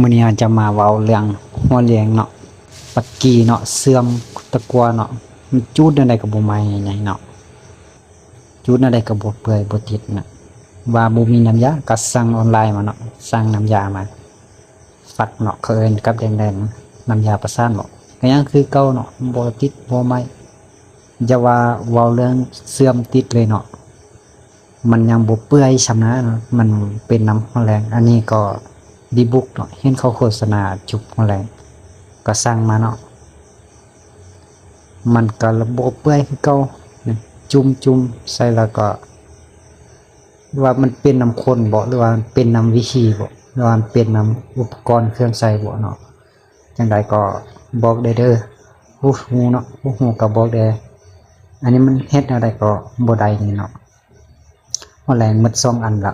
ມື້ນີ້ເຮົາຈະມາເວົ້າເລື່ອງຫົວແຫຼງເນາະ ປັກກີເນາະ ເຊື່ອມຕະກົ່ວເນາະ ມັນຈູດແນວໃດກໍບໍ່ໄໝ້ເນາະ ຈູດແນວໃດກໍບໍ່ເປື່ອຍບໍ່ຕິດນະ ວ່າບໍ່ມີນ້ຳຢາກໍສັ່ງອອນລາຍມາເນາະ ສັ່ງນ້ຳຢາມາ ຝັກເນາະ ເຂົາເອີ້ນກັບແດງໆ ນ້ຳຢາປະສານເບາະ ກໍຍັງຄືເກົ່າເນາະ ບໍ່ຕິດບໍ່ໄໝ້ ຢ່າວ່າເວົ້າເລື່ອງເຊື່ອມຕິດເລີຍເນາະ ມັນຍັງບໍ່ເປື່ອຍຊ່ຳນະ ມັນເປັນນ້ຳຫົວແຫຼງ ອັນນີ້ກໍດີບຸກເນາະ ເຫັນເຂົາໂຄສະນາຈຸບຫົວແຫຼງ ກໍສັ່ງມາເນາະ ມັນກໍບໍ່ເປື່ອຍຄືເກົ່າ ຈຸ່ມໆ ໃສ່ແລ້ວກໍ ວ່າມັນເປັນນຳຄົນເບາະ ຫຼືວ່າມັນເປັນນຳວິທີເບາະ ຫຼືວ່າມັນເປັນນຳອຸປະກອນເຄື່ອງໃຊ້ເບາະເນາະ ຈັ່ງໃດກໍບອກແດ່ເດີ ຜູ້ຮູ້ເນາະ ຜູ້ຮູ້ກໍບອກແດ່ ອັນນີ້ມັນເຮັດແນວໃດກໍບໍ່ໄດ້ນີ້ເນາະ ຫົວແຫຼງໝົດສອງອັນລະ